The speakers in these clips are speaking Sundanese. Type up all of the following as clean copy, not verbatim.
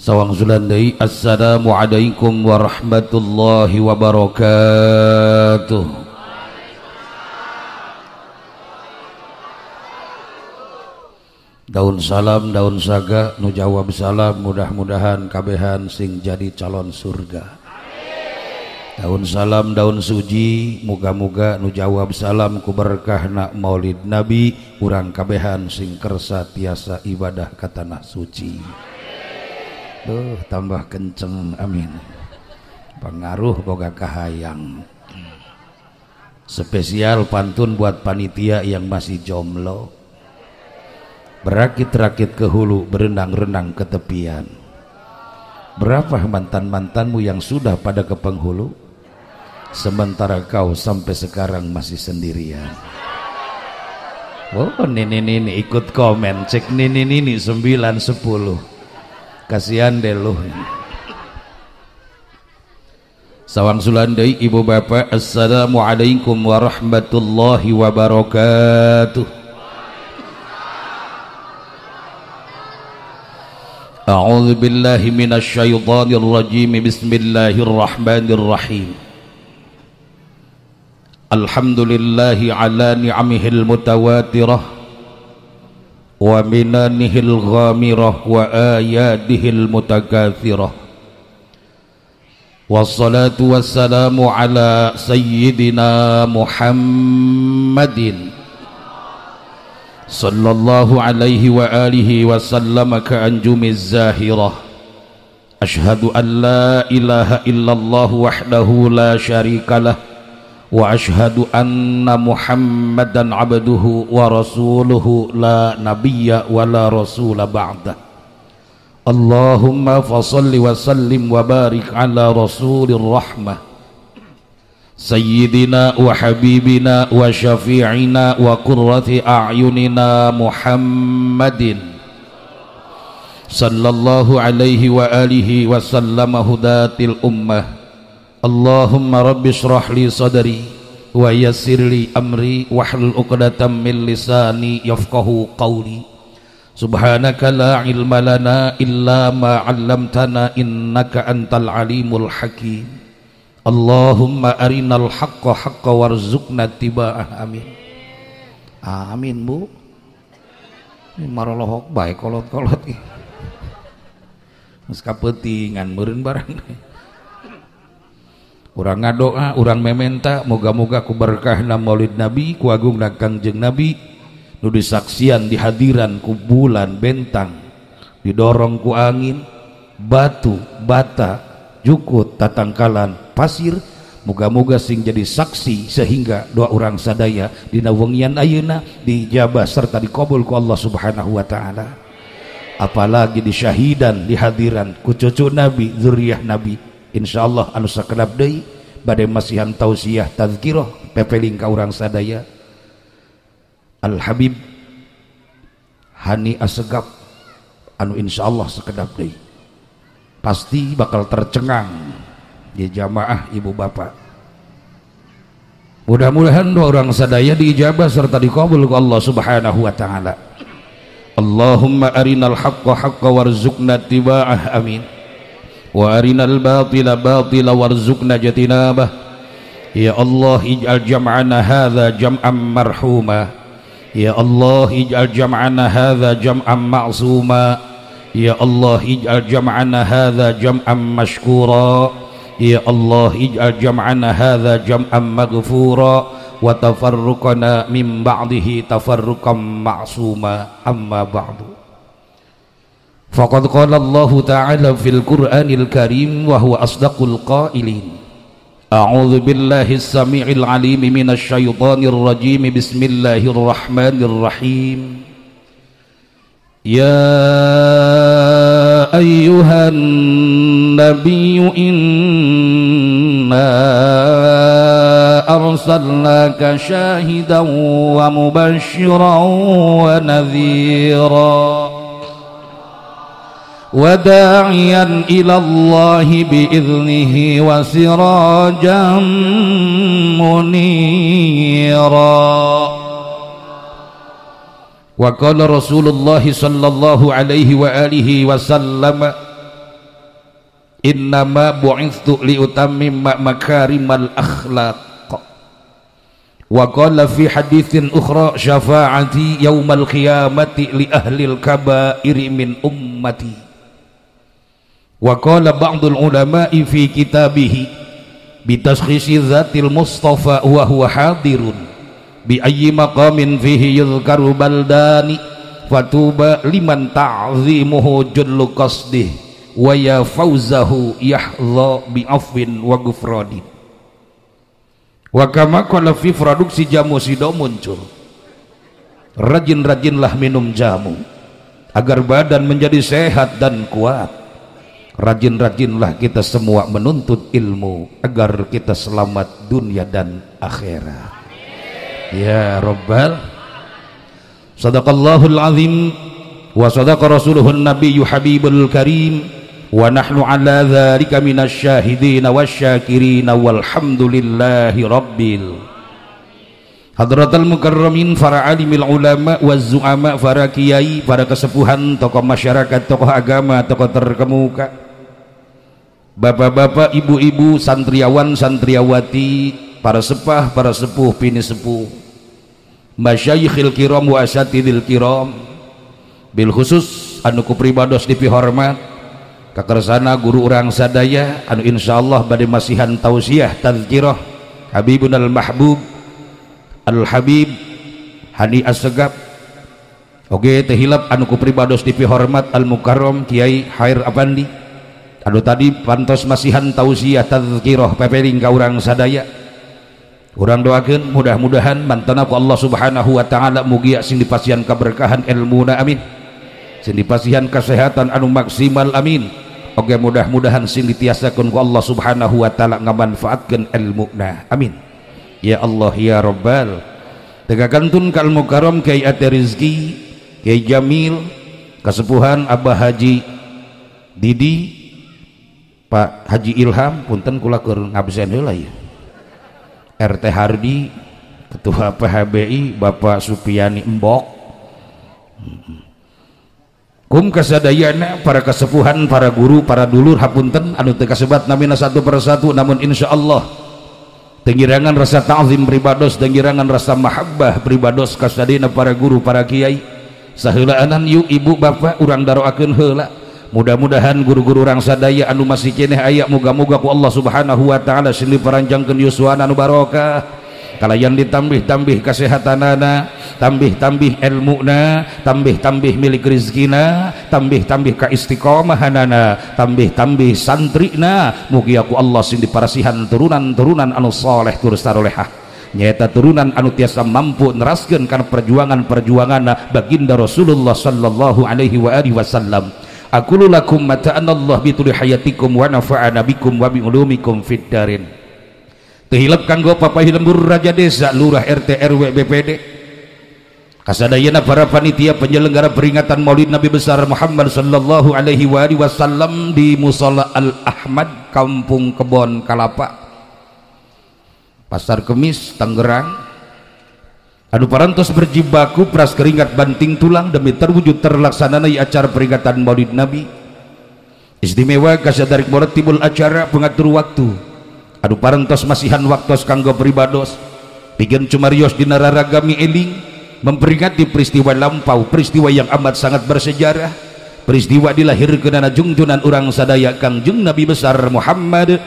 Sawang sulan deui, assalamualaikum warahmatullahi wabarakatuh. Daun salam daun saga nu jawab salam, mudah-mudahan kabehan sing jadi calon surga. Daun salam daun suji, muga-muga nu jawab salam ku berkahna Maulid Nabi, urang kabehan sing kersa tiasa ibadah ka tanah suci. Duh, tambah kenceng, amin. Pengaruh boga kahayang. Spesial pantun buat panitia yang masih jomblo. Berakit-rakit ke hulu, berenang-renang ke tepian. Berapa mantan-mantanmu yang sudah pada ke penghulu, sementara kau sampai sekarang masih sendirian. Oh, nini-nini ikut komen, cek nini-nini 9 10. Kasihan deh lu. Sawang sulan deui ibu bapak, assalamualaikum warahmatullahi wabarakatuh. A'udzu billahi minasyaitonir rajim. Bismillahirrahmanirrahim. Alhamdulillahi ala ni'amihil mutawatirah wa minanihil ghamirah wa ayadihil mutakathirah. Wassalatu wassalamu ala sayyidina Muhammadin sallallahu alaihi wa alihi wa sallama ka'anjumiz zahirah. Ashhadu an la ilaha illallah wahdahu la syarikalah wa ashhadu anna Muhammadan abduhu wa rasuluhu la nabiyya wa la rasula ba'dah. Allahumma fasalli wa sallim wa barik ala rasulir rahmah sayyidina wa habibina wa syafi'ina wa qurrati a'yunina Muhammadin sallallahu alaihi wa alihi wa sallama hudatil ummah. Allahumma rabbi shrah li sadri wa yassir li amri wahlul 'uqdatam min lisani yafqahu qawli. Subhanaka la ilma lana illa ma 'allamtana innaka antal alimul hakim. Allahumma arinal haqqa haqqa warzuqna ittiba'ah. Amin. Amin, Bu. Ini marolohok bae kolot-kolot ih. Geus kapeutingan meureun barang. Urang ngadoa, urang mementa, moga-moga ku berkahna Maulid Nabi, ku agungna Kangjeng Nabi, nu disaksian di hadiran ku bulan bentang, didorong ku angin, batu, bata, jukut, tatangkalan, pasir, moga-moga sing jadi saksi sehingga doa urang sadaya dina wengian ayeuna diijabah serta dikabul ku Allah Subhanahu wa taala. Apalagi disyahidan di hadiran ku cucu Nabi, zuriyah Nabi. Insyaallah anu sakedap deui bade masihan tausiah tazkirah pepeling ka urang sadaya. Al Habib Hani Assegaf anu insyaallah sakedap deui pasti bakal tercengang di jamaah ibu bapak. Mudah-mudahan doa orang sadaya diijabah serta dikabul ku Allah Subhanahu wa taala. Allahumma arinal haqqa haqqa warzuqna ittiba'ah. Amin. Wa arinal batila batila warzuqna jatinabah. Ya Allah ij'al jam'ana hadza jam'an marhuma. Ya Allah ij'al jam'ana hadza jam'an ma'suma. Ya Allah ij'al jam'ana hadza jam'an mashkura. Ya Allah ij'al jam'ana hadza jam'an maghfura wa tafarruqana min ba'dihi tafarruqan ma'suma. Amma ba'du. Faqad qala Allah ta'ala fil Qur'anil Karim wa huwa asdaqul qailin. A'udzu billahi as-sami'il 'alim minasy syaithanir rajim. Bismillahirrahmanirrahim. Ya ayyuhan nabiyyu inna arsalnaka syahidan wa mubasysyiran wa nadhira wa da'iyan ila Allahi bi'idhnihi wa sirajan munira. Wa qala Rasulullah sallallahu alaihi wa alihi wasallam, Innama bu'ithtu liutammima makarimal akhlaq. Wa qala fi haditsin ukhra syafa'ati yaumal qiyamati li ahlil kaba'iri min ummati. Wa qala ba'dul ulama'i fi kitabihi bitashkhisi dzatil mustafa wa huwa hadirun bi ayyi maqamin fihi yudhkaru baldani fatuba liman ta'zimuhu jullu qasdih wa ya fawzahu yahdha bi afwin wa ghufranin. Wa kama qala fi produksi jamu sido muncul, rajin-rajinlah minum jamu agar badan menjadi sehat dan kuat. Rajin-rajinlah kita semua menuntut ilmu agar kita selamat dunia dan akhirat. Ya Rabbal. Sadaqallahul azim wa sadaqa rasuluhun nabiyyu habibul karim wa nahnu ala dzalika minasy syahidin wasyakirin walhamdulillahi rabbil. Hadratal mukarramin, para alimil ulama waz zu'ama, para kiai, para kesepuhan, tokoh masyarakat, tokoh agama, tokoh terkemuka, bapak-bapak, ibu-ibu, santriawan, santriawati, para sepah, para sepuh, pini sepuh, masyayikhil kiram wa asatidil kiram, bil khusus anu ku pribados dipihormat kakersana guru urang sadaya anu insyaallah bade masihan tausiah tazkirah Habibun al Mahbub Al Habib Hani Assegaf. Oge teh hilap anu ku pribados dipihormat Al Mukarram Kiai Hair Apandi anu tadi pantos masihan tausiah tazkirah pepeling ka urang sadaya. Urang doakeun mudah-mudahan mantana ku Allah Subhanahu wa taala mugia sing dipasihan kaberkahan ilmuna amin, sing dipasihan kesehatan anu maksimal amin. Oge mudah-mudahan sing ditiasakeun ku Allah Subhanahu wa taala ngamanfaatkeun ilmuna amin. Ya Allah ya Rabbal. Tegakantun kal mukarram Kiai Ate Rizki, Kiai Jamil, kasepuhan Abah Haji Didi, Pak Haji Ilham, punten kula keur ngabsen heula ya. RT Hardi, Ketua PHBI Bapak Supiani Embok, kum kasadayana para kesepuhan, para guru, para dulur hapunten anu teu kasebat namina satu persatu, namun insyaallah tenggirangan rasa ta'zim pribados, tenggirangan rasa mahabbah pribados kasadayana para guru, para kiai. Saheulaanan yuk ibu bapak urang daroakeun heula. Mudah-mudahan guru-guru urang sadaya anu masih keneh aya muga-muga ku Allah Subhanahu wa taala sing diparanjangkeun yuswana anu barokah, kalayan ditambih-tambih kasehatanana, tambih-tambih ilmuna, tambih-tambih milik rizkina, tambih-tambih kaistiqomahanana, tambih-tambih santrina, mugia ku Allah sing diparasihan turunan-turunan anu soleh tur sarolehah, nyaeta turunan anu tiasa mampu neraskeun kana perjuangan-perjuanganna baginda Rasulullah sallallahu alaihi wa alihi wasallam. Aqulu lakum mata'ana Allah bituli hayatikum wa nafa'ana bikum wa bi ulumikum fid darin. Tehilap kanggo papahi lembur raja desa, lurah, RT, RW, BPD, kasadayana para panitia penyelenggara peringatan Maulid Nabi besar Muhammad sallallahu alaihi wa alihi wasallam di Musala Al Ahmad, Kampung Kebon Kalapa, Pasar Kemis, Tangerang, anu parantos berjibaku pras keringat banting tulang demi terwujud terlaksanana acara peringatan Maulid Nabi. Istimewa kasadarik timbul acara pengatur waktu anu parantos masihan waktos kanggo pribados pikeun cumarios dina raragami eling memperingati peristiwa lampau, peristiwa yang amat sangat bersejarah, peristiwa dilahirkeunana jungjunan urang sadaya Kangjeng Nabi besar Muhammad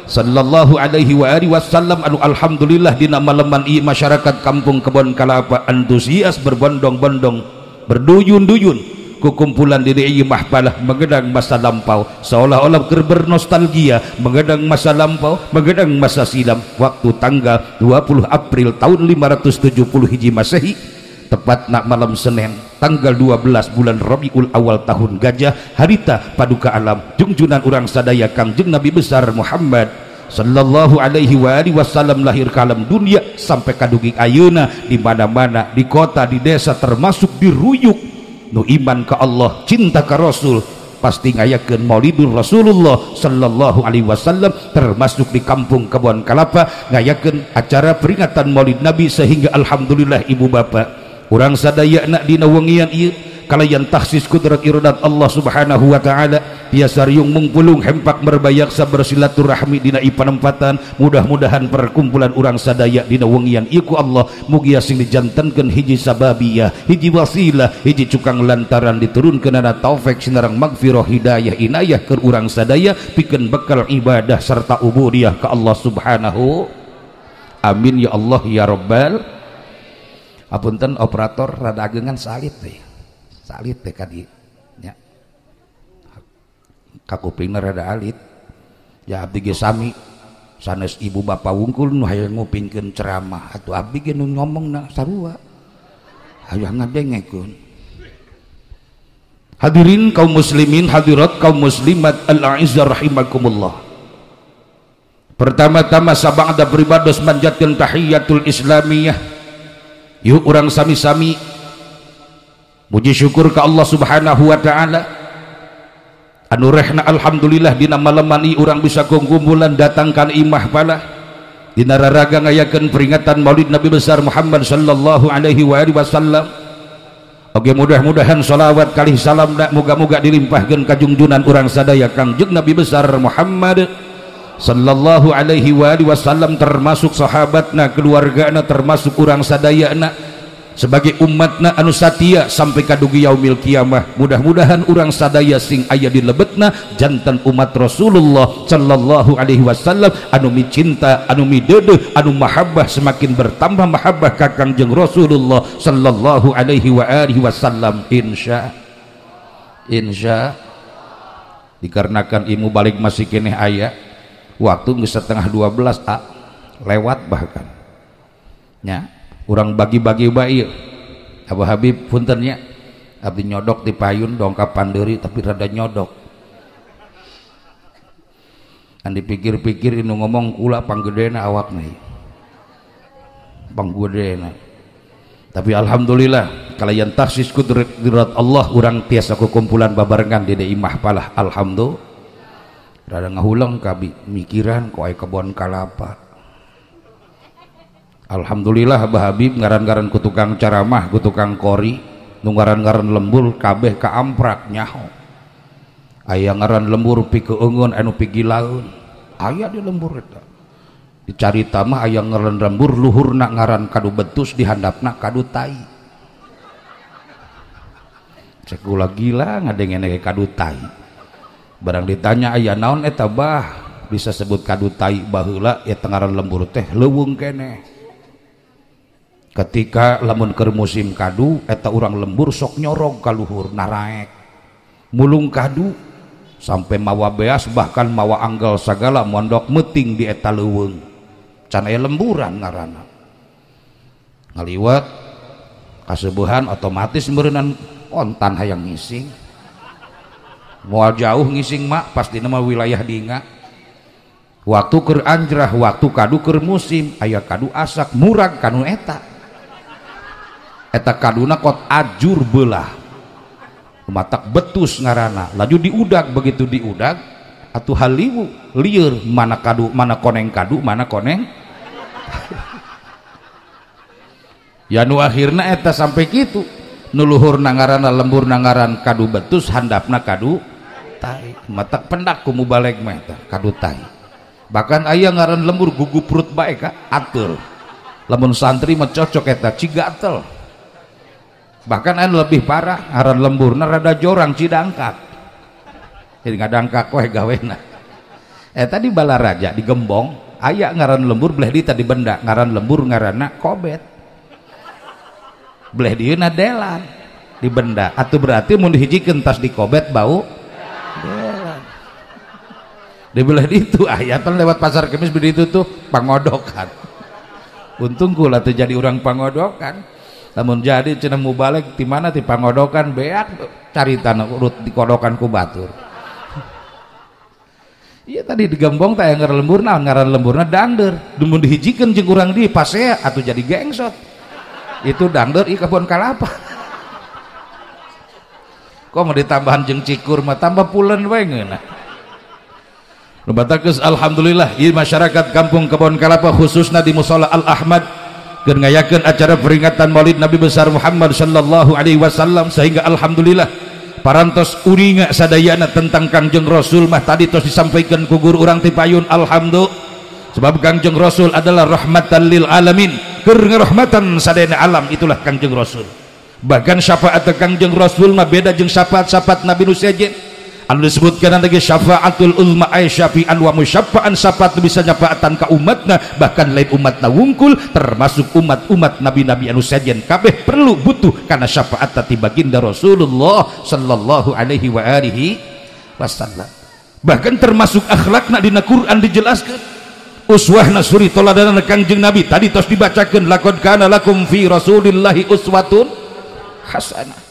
sallallahu alaihi wa alihi wasallam anu alhamdulillah dina maleman ieu masyarakat Kampung Kebon Kalapa antusias berbondong-bondong berduyun-duyun kukumpulan di ieu mahpalah mengenang masa lampau, seolah-olah keur bernostalgia mengenang masa lampau, mengenang masa silam waktu tanggal 20 April tahun 570 Hiji Masehi, tepatna malam Senin tanggal 12 bulan Rabiul Awal tahun Gajah, harita paduka alam jungjunan urang sadaya Kangjeng Nabi besar Muhammad sallallahu alaihi wa alihi wasallam lahir ke alam dunia sampai kadugi ayeuna di mana-mana, di kota, di desa, termasuk di Ruyuk. Nu iman ke Allah, cinta ke Rasul, pasti ngayakeun Maulidur Rasulullah sallallahu alaihi wasallam, termasuk di Kampung Kebon Kalapa ngayakeun acara peringatan Maulid Nabi, sehingga alhamdulillah ibu bapak urang sadayana dina wengian ieu kalayan takhsis kudrat iradat Allah Subhanahu wa taala biasa riung mungpulung hempak merbayaksa bersilaturahmi dina ipanempatan. Mudah-mudahan perkumpulan urang sadaya dina wengian ieu ku Allah mugia sing dijantenkeun hiji sababiyah, hiji wasilah, hiji cukang lantaran diturunkeunana taufik sinareng magfirah hidayah inayah keur urang sadaya pikeun bekal ibadah serta ubudiyah ka Allah Subhanahu. Amin ya Allah ya Rabbal. Apunten operator rada agengan salit teh. Salit teh kadi nya. Kakupingna rada alit. Ya abdi ge sami sanes ibu bapa wungkul nu hayang ngupingkeun ceramah atuh abdi ge nu ngomongna sarua. Hayang ngadengekeun. Hadirin kaum muslimin, hadirat kaum muslimat al-a'izzah rahimakumullah. Pertama-tama sabang ada pribados manjatkeun tahiyatul islamiyah. Yuk urang sami-sami muji syukur ka Allah Subhanahu wa taala. Anu rehna alhamdulillah dina malaman ieu urang bisa kungkumpulan datang kana imah pala. Dina raraga ngayakeun peringatan Maulid Nabi besar Muhammad sallallahu alaihi wa alihi wasallam. Oke, mudah-mudahan sholawat kalih salam dak muga-muga dilimpahkeun ka jungjunan urang sadaya Kangjeng Nabi besar Muhammad sallallahu alaihi wa alihi wasallam, termasuk sahabatna, keluargana, termasuk urang sadayana sebagai umatna anu satia sampai kadugi yaumil kiamah. Mudah-mudahan urang sadaya sing aya di lebetna jantan umat Rasulullah sallallahu alaihi wasallam anu micinta, anu mideudeuh, anu mahabbah, semakin bertambah mahabbah ka Kangjeng Rasulullah sallallahu alaihi wa alihi wasallam. Insya insya dikarenakan ilmu balik masih keneh aya waktu geus 11:30 a lewat bahkan nya urang bagi-bagi bae ieu. Abu Habib punten nya abdi nyodok di payun dongkap pandeuri tapi rada nyodok. An dipikir-pikir nu ngomong kula panggedena awakna panggedena. Tapi alhamdulillah kalayan takhsis kudrat Allah urang tiasa kukumpulan babarengan di imah palah. Alhamdulillah rada ngahulang kabi mikiran kok aya kebon kalapa. Alhamdulillah Abah Habib ngaran-ngaran ku tukang caramah, ku tukang kori, nu ngaran-ngaran lembur kabeh kaamprak nyaho. Aya ngaran lembur pikeungeun anu pigilaeun. Aya di lembur eta. Dicarita mah aya ngaran lembur luhurna ngaran kadu betus dihandapna kadu tai. Cek kula gila ngadengene kadu tai. Barang ditanya aya naon eta bah bisa sebut kadu tai baheula ya tengaran lembur teh leuweung keneh. Ketika lamun keur musim kadu eta urang lembur sok nyorog ka luhur naraek mulung kadu sampai mawa beas bahkan mawa anggal sagala mondok meuting di eta leuweung can aya lemburan ngaranna. Ngaliwat kaseubehan otomatis meureunnan kontan hayang ngising. Moal jauh ngising mak pasti nama wilayah dinga. Waktu keur anjrah, waktu kadu keur musim, aya kadu asak murag kanu eta. Eta kaduna kot ajur belah. Matak betus ngaranna, laju diudag, begitu diudag atuh haliwu lieur mana kadu, mana koneng kadu, mana koneng. Ya nu akhirna eta sampai kitu. Nu luhurna ngaranna lembur ngaran kadu betus handapna kadu tai. Matak pendak ku mubaleg mah eta kadu tai. Bahkan aya ngaran lembur gugup perut bae ka atur. Lamun santri mah cocok eta cigatel. Bahkan anu lebih parah ngaran lemburna rada jorang cidangkak. Jadi ngadangkak we gawena. Eta di Balaraja di Gembong aya ngaran lembur bleh di tadi benda ngaran lembur ngaranna kobet. Bleh dieuna delan di benda atuh berarti mun dihijikeun tas di kobet bau delan. Di belah itu ayatan lewat pasar Kemis begitu tuh pangodokan. Untung kula teu jadi urang pangodokan. Lamun jadi cenah mubaleg ti mana ti pangodokan beak carita urut dikodokan ku batur. Iya tadi digembong teh ngaran lembur naon ngaran lemburna dangder. Mun dihijikeun jeung urang di pasea atuh jadi gengsot. Itu dangder ieu kebon kalapa. Kok mau ditambahan jeung cikur mah tambah pulen we ngeunah. Lumatakes alhamdulillah ieu masyarakat kampung Kebon Kalapa khususna di Musala Al Ahmad Keur ngayakeun acara peringatan Maulid Nabi besar Muhammad sallallahu alaihi wasallam, sehingga alhamdulillah parantos uringa sadayana tentang Kangjeng Rasul mah tadi tos disampaikan ku guru urang ti payun. Alhamdulillah, sebab Kangjeng Rasul adalah rahmatan lil alamin, keur ngarahmatan sadayana alam, itulah Kangjeng Rasul. Bahkan syafaat Kangjeng Rasul mah beda jeung syafaat-syafaat Nabi nu sejen. Anu disebutkan lagi syafaatul uzma ay syafi'an wa musyaffa'an, syafaat bisa nyafaatan ka umatna, bahkan lain umatna wungkul, termasuk umat-umat nabi-nabi anu sejen kabeh perlu butuh karena syafaat ti baginda Rasulullah sallallahu alaihi wa alihi wasallam. Bahkan termasuk akhlakna dina Quran dijelaskan, uswahna suri toladana Kangjeng Nabi tadi tos dibacakeun, laqad kana lakum fi rasulillahi uswatun hasanah.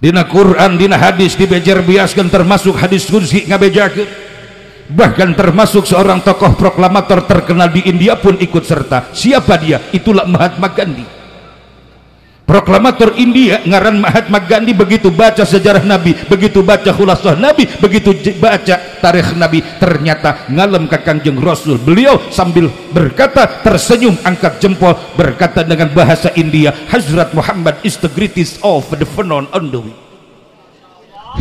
Dina Quran, dina hadis dibejer biaskan, termasuk hadis qudsi ngabejakeun. Bahkan termasuk seorang tokoh proklamator terkenal di India pun ikut serta. Siapa dia? Itulah Mahatma Gandhi. Proklamator India ngaran Mahatma Gandhi, begitu baca sejarah Nabi, begitu baca khulasah Nabi, begitu baca tarikh Nabi, ternyata ngalem ka Kangjeng Rasul. Beliau sambil berkata, tersenyum, angkat jempol, berkata dengan bahasa India, Hazrat Muhammad is the greatest of the phenomenon on the way.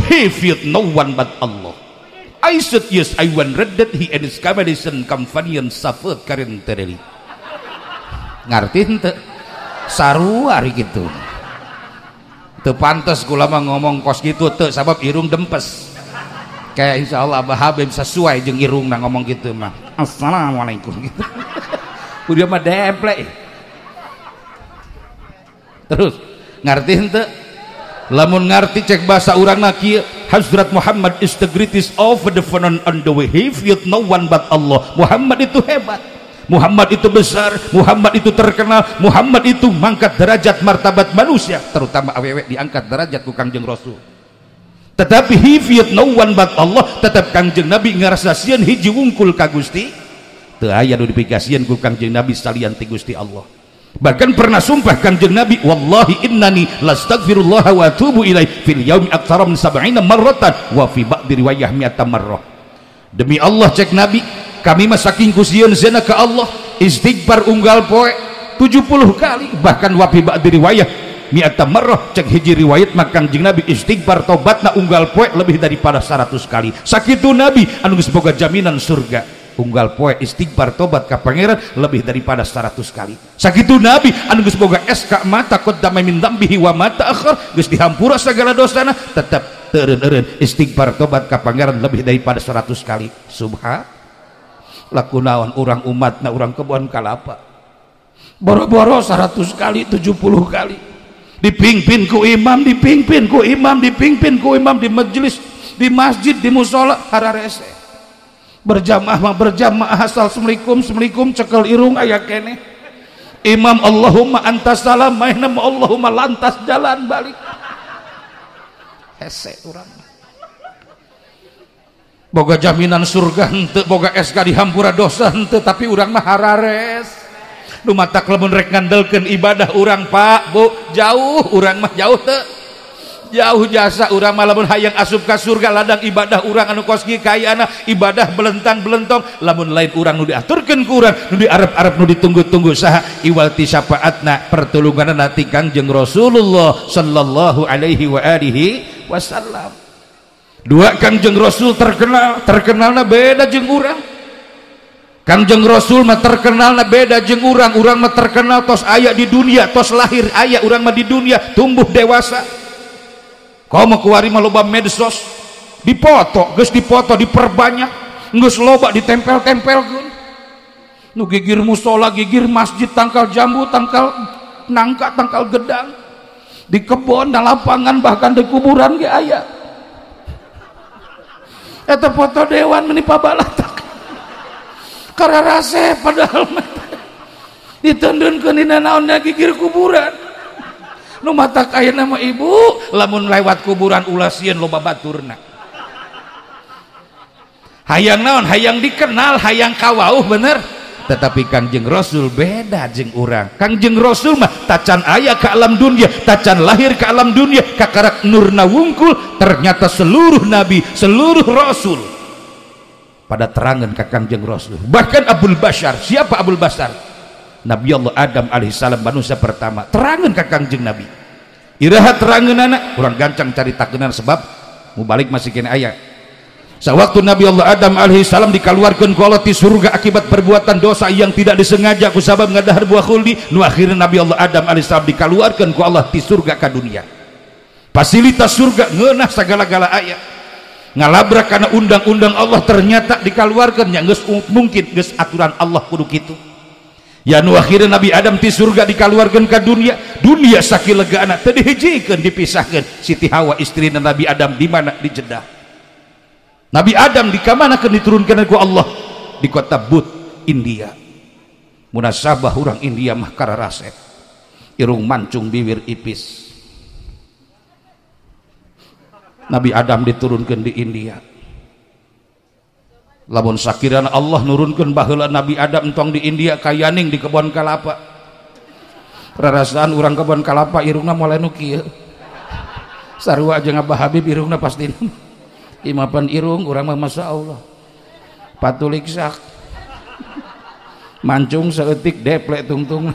He feared no one but Allah. I said yes, I want read that he and his companion suffered currently. Ngerti henteu? Sarua ari kitu. Teu pantes kula mah ngomong kos kitu teu, sabab irung dempes. Kayak insyaallah Abah Habib sesuai jeung irungna ngomong kitu mah. Assalamualaikum gitu. Udah mah demplek. Terus ngarti henteu? Lamun ngarti cek bahasa urangna kieu, Hazrat Muhammad is the greatest of the phenomenon on the way. He feared no one but Allah. Muhammad itu hebat, Muhammad itu besar, Muhammad itu terkenal, Muhammad itu mangkat derajat martabat manusia, terutama awewe diangkat derajat ku Kangjeng Rasul. Tetapi he feared no one but Allah, tetap Kangjeng Nabi ngarasa sieun hiji wungkul ka Gusti. Teu aya nu dipikasieun ku Kangjeng Nabi salian ti Gusti Allah. Bahkan pernah sumpah Kangjeng Nabi, wallahi innani lastaghfirullah wa atubu ilaih fil yaumi aktsara min sab'ina marratan wa fi ba'di riwayah mi'ata marrah. Demi Allah cek Nabi, kami mah saking kusieun zina ke Allah, istighfar unggal poe 70 kali, bahkan wa fi ba'di riwayah mi'ata marrah, cek hiji riwayat mah Kangjeng Nabi istighfar tobatna unggal poe lebih daripada 100 kali. Sakitu Nabi anu geus boga jaminan surga, unggal poe istighfar tobat ka pangeran lebih daripada 100 kali. Sakitu Nabi anu geus boga SK mata qaddama min dzambihi wa ma ta'akhkhar, geus dihampura segala dosana, tetep teu eureun-eureun istighfar tobat ka pangeran lebih daripada 100 kali. Subhan laku naon urang umatna urang kebon kalapa boro-boro 100 kali 70 kali dipimpin ku imam, dipimpin ku imam, dipimpin ku imam di majelis, di masjid, di musola, hararese berjamaah mah berjamaah asal assalamualaikum assalamualaikum cekel irung aya keneh imam Allahumma antas salam maehna Allahumma lantas jalan balik hese urang. Boga jaminan surga henteu, boga SK dihampura dosa henteu, tapi urang mah harares. Nu matak lamun rek ngandelkeun ibadah urang Pak, Bu, jauh urang mah jauh teu. Jauh jasa urang mah lamun hayang asup ka surga ladang ibadah urang anu kos kieu kaayana ibadah belentang-belentong, lamun lain urang nu diaturkeun ku urang, nu diarep-arep nu ditunggu-tunggu saha iwal ti syafaatna pertulunganna ti Kangjeng Rasulullah sallallahu alaihi wa alihi wasallam. Dua, Kangjeng Rasul terkenal, terkenalna beda jeung urang. Kangjeng Rasul mah terkenalna beda jeung urang, urang mah terkenal tos aya di dunia, tos lahir aya urang mah di dunia, tumbuh dewasa. Komo kuari mah loba medsos, dipoto, geus dipoto diperbanyak, geus loba ditempel-tempelkeun. Nu gigir musola, gigir masjid, tangkal jambu, tangkal nangka, tangkal gedang, di kebon, di lapangan, bahkan di kuburan ge aya. Eta foto dewan meni pabalatak kararase padahal ditendunkeun dina naonna gigir kuburan. Nu matak ayeuna mah ibu lamun lewat kuburan ulah sieun loba baturna. Hayang naon? Hayang dikenal, hayang kawauh bener. Tetapi Kangjeng Rasul beda jeung urang. Kangjeng Rasul mah tacan aya ke alam dunia, tacan lahir ke alam dunia, kakarak nurna wungkul, ternyata seluruh nabi, seluruh rasul pada terangan ke Kangjeng Rasul. Bahkan Abul Bashar, siapa Abul Bashar? Nabi Allah Adam alaihissalam manusia pertama terangan ka Kangjeng Nabi. Iraha terangeunana urang gancang caritakeunana sebab mubalik masih kene aya. Sewaktu Nabi Allah Adam alaihissalam dikeluarkan ku Allah ti surga akibat perbuatan dosa yang tidak disengaja ku sabab ngadahar buah khuldi, nu akhirna Nabi Allah Adam alaihissalam dikeluarkan ku Allah ti surga ka dunia. Fasilitas surga ngeunah sagala-gala aya. Ngalabrak karena undang-undang Allah ternyata dikeluarkan nya geus mungkin geus aturan Allah kudu kitu. Ya nu akhirna Nabi Adam ti surga dikeluarkan ka dunia, dunia sakilegaana teu dihijikeun dipisahkeun. Siti Hawa istrina Nabi Adam di mana? Di Jeddah. Nabi Adam dikamanakeun diturunkeun ku Allah di kota Bud, India. Munasabah urang India mah kararasep. Irung mancung bibir ipis. Nabi Adam diturunkeun di India. Lamun sakirana Allah nurunkeun baheula Nabi Adam entong di India kayaning di kebon kalapa. Rarasaan urang kebon kalapa irungna moal nu kieu. Sarua jeung Abah Habib irungna pasti imapan irung urang mah masya Allah patulik sak mancung saeutik deplek tungtung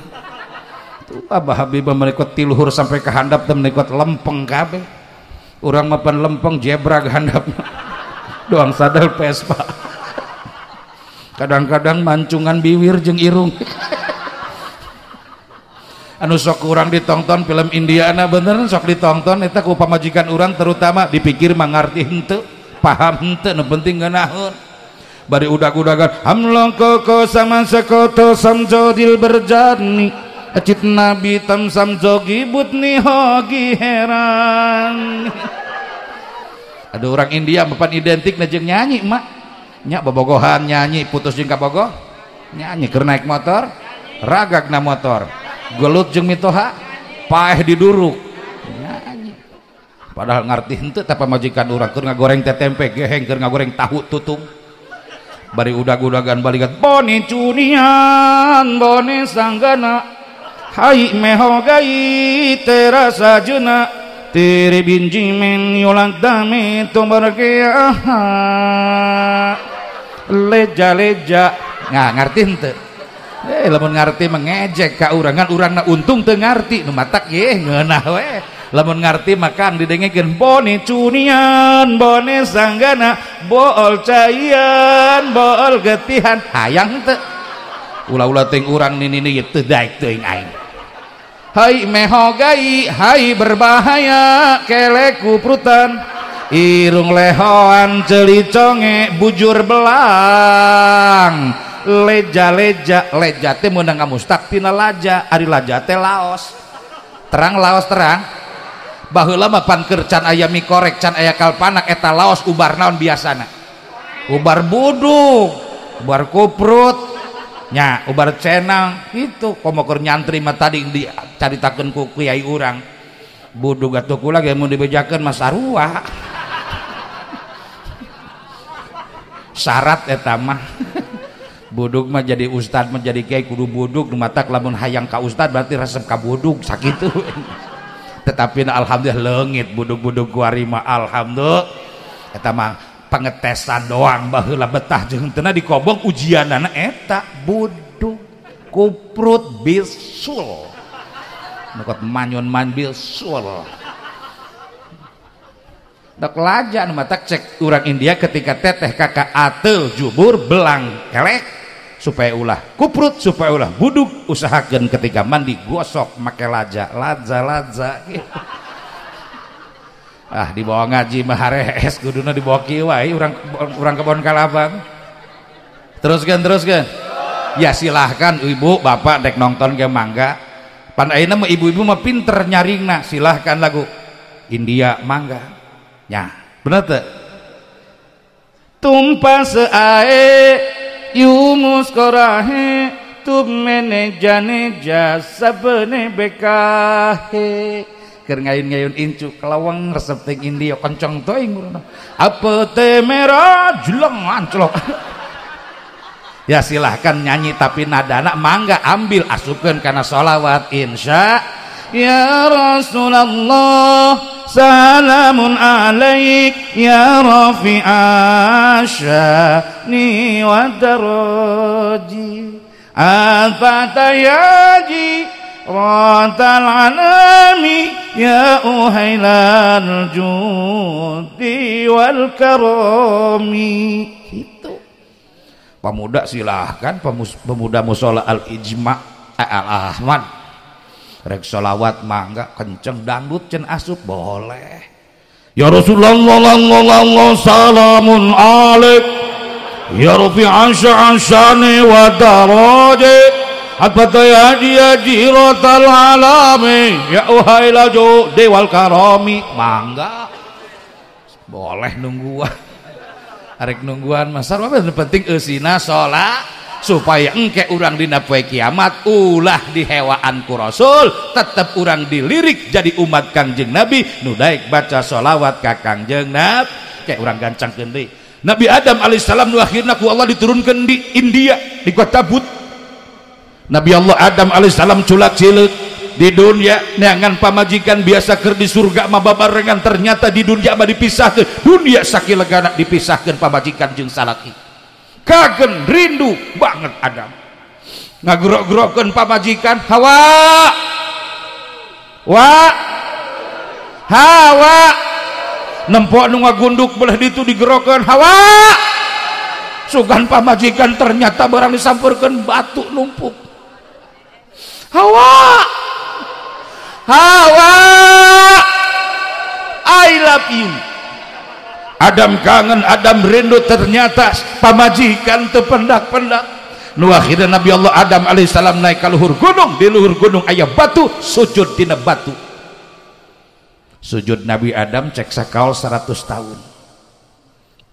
tuh Abah Habib menikot tiluhur sampai ke handap teh menikot lempeng kabeh urang mapan lempeng jebra ke handap doang sadel Vespa kadang-kadang mancungan biwir jeung irung anu sok urang ditonton film Indiana bener sok ditonton eta ku pamajikan urang terutama dipikir mangarti henteu paham henteu nu penting ngeunaheun bari udag-udagan hamlong koko sama sekoto samjo dil berjani acit nabi tam samjo gibut ni hogi heran. Aduh orang India mapan identik na jeung nyanyi mak nya bobogohan nyanyi putus jeung kabogoh nyanyi keur naik motor ragagna motor gelut jeung mitoha paeh diduruk nyanyi padahal ngarti henteu teh pamajikan urang keur ngagoreng teh tempe geheng keur ngagoreng tahu tutung bari udag-udagan balikat bone cunian bone sanggana hai mehogai terasa jena tiri binjimen yolang dame tumberkea leja leja nah ngarti henteu. Lamun ngarti mengejek ka urang kan urangna untung teu ngarti nu matak ye ngeunah we lamun ngarti makan didengekeun bone cunian bone sanggana bool caian bool getihan hayang teu ulah-ulah teuing urang nini teu daek teuing aing hai mehogai hai berbahaya kelek kuprutan irung lehoan ceuli conge bujur belang leja leja leja teh meunang ngamustaq tina laja ari laja teh Laos terang Laos terang baheula mah pan keur can aya mie korek can aya kalpanak eta Laos ubar naon biasana ubar buduk ubar kuprut nya ubar cenang itu komo keur nyantri mah tadi dicaritakeun ku kiai urang buduk atuh kula ge mun dibejakeun mah sarua syarat eta mah buduk mah jadi ustad mah jadi kiai kudu buduk nu matak lamun hayang ka ustad berarti resep ka buduk sakitu. Tetapi alhamdulillah leungit buduk-buduk kuari mah alhamdulillah eta mah pengetesan doang baheula betah jeung teu dikobong ujianana eta buduk kuprut bisul nukot manyun man bisul dok laja nu matak cek urang India ketika teteh kakak atel jubur belang kelek supaya ulah kuprut supaya ulah buduk usahakan ketika mandi gosok make laja laja laja gitu. Ah dibawa ngaji mah harees kuduna dibawa kieu wae urang kebon kalapa teruskan ya silahkan ibu bapak dek nonton ke mangga pan ayeuna mah ibu-ibu mah pinter nyaringna silahkan lagu India mangga ya bener teu tumpa seae yu muskurahe tum mene jane jasabne bekahe keur ngayun-ngayun incu kelawang resep ting India kenceng teuing urang apa teh merah jeleng anclok. Ya silahkan nyanyi tapi nadana mangga ambil asupkeun kana sholawat insya ya Rasulullah salamun alaik ya rafi'asyani wa daraji. Al-Fatayaji Ratal alami ya uhailal judi wal karami. Gitu. Pemuda silahkan, pemuda musola al ijma al ahmad rek sholawat mangga kenceng dangdut cen asup boleh. Ya Rasulullah Allah salamun alaik ya rafi'an sya'ani wa daraji hatta ya jiratal alami ya uhaila judi wal karami. Mangga boleh nungguan, arek nungguan masar apa penting eusina sholat supaya engke urang dina poe kiamat ulah dihewaan ku Rasul, tetep urang dilirik jadi umat Kangjeng Nabi nu daek baca sholawat ka Kangjeng Nabi. Kayak urang gancangkeun deui Nabi Adam alaihissalam nu akhirna ku Allah diturunkeun di India di kota Bud. Nabi Allah Adam alaihissalam culak cileuk di dunia neangan pamajikan biasa keur di surga mah babarengan, ternyata di dunia mah dipisahkeun, dunia sakilegana dipisahkeun pamajikan jeung salaki. Kagen rindu banget Adam ngagerok-gerokeun pamajikan, Hawa wa Hawa nempok nu ngagunduk belah ditu digerokeun Hawa, sugan pamajikan ternyata barang disampurkeun batu numpuk. Hawa Hawa I love you. Adam kangen, Adam rindu, ternyata pamajikan terpendak-pendak. Nu akhirna Nabi Allah Adam alaihissalam naik ke luhur gunung, di luhur gunung aya batu, sujud dina batu. Sujud Nabi Adam cek sakaol 100 tahun.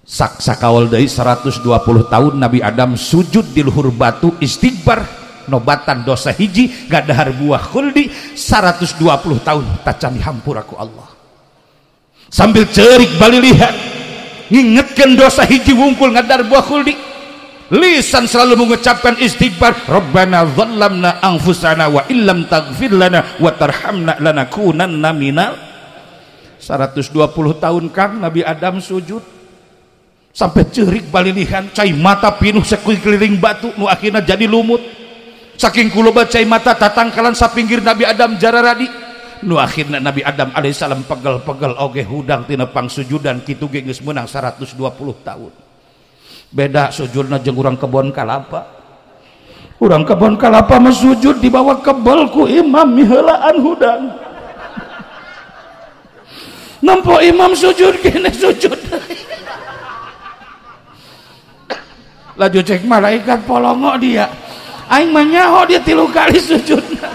Sak sakaol deui 120 tahun Nabi Adam sujud di luhur batu istighfar nobatan dosa hiji ngadahar buah khuldi 120 tahun tacan dihampura ku Allah. Sambil cerik balilihan ngingetkeun dosa hiji wungkul ngadahar buah khuldi, lisan selalu mengucapkan istighfar, Rabbana zalamna anfusana wa illam taghfir lana wa tarhamna lanakunanna minal. 120 tahun kang Nabi Adam sujud sampai cerik balilihan, cai mata pinuh sekeliling batu nu akhirna jadi lumut. Saking kuloba cai mata tatangkalan sapinggir Nabi Adam jararadi, nu akhirna Nabi Adam alaihissalam pegel-pegel oge hudang tina pangsujudan kitu ge geus meunang 120 tahun. Beda sujudna jeung urang kebon kalapa. Urang kebon kalapa mah sujud dibawa kebel ku imam miheulaan hudang. Nempo imam sujud kene sujud. Laju cek malaikat polongo dia. Aing mah nyaho dia 3 kali sujudna.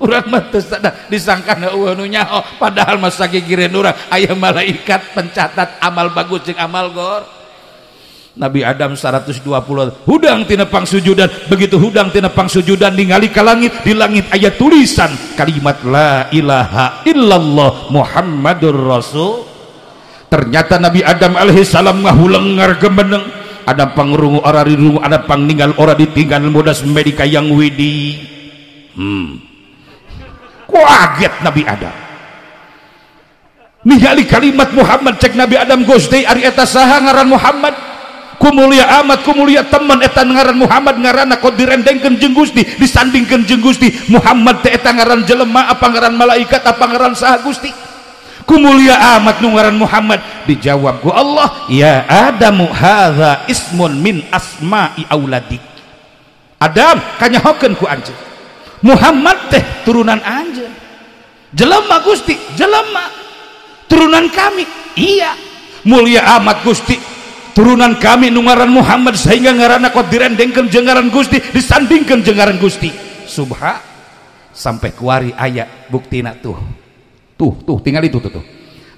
Urang mah teu sadar disangkana eueuh nu nyaho, padahal mah sagigireun urang aya malaikat pencatat amal bagus jeung amal gor. Nabi Adam 120 hudang tina pangsujudan, begitu hudang tina pangsujudan ningali ka langit, di langit aya tulisan kalimat la ilaha illallah Muhammadur Rasul. Ternyata Nabi Adam alaihissalam ngahulengar gemeneng, ada pangrungu ora rirungu, ada pangningal ora ditinggal modas medika yang widi. Kaget Nabi Adam ningali kalimat Muhammad, cek Nabi Adam, Gusti ari eta saha ngaran Muhammad? Kumulia amat, kumulia teman eta ngaran Muhammad, ngaranna kok direndengkeun jeung Gusti, disandingkeun jeung Gusti. Muhammad teh eta ngaran jelema apa ngaran malaikat apa ngaran saha Gusti? Kumulia amat nu ngaran Muhammad. Dijawab ku Allah, ya Adamu hadza ismun min asma'i auladik. Adam kanyahokeun ku anjeun, Muhammad teh turunan anjeun. Jelema Gusti, jelema turunan kami. Iya, mulia amat Gusti, turunan kami nu ngaran Muhammad sehingga ngaranna kok direndengkeun jeung ngaran Gusti, disandingkeun jeung ngaran Gusti. Subha sampai kuari aya buktina tuh. Tuh, tuh tinggal itu tuh, tuh.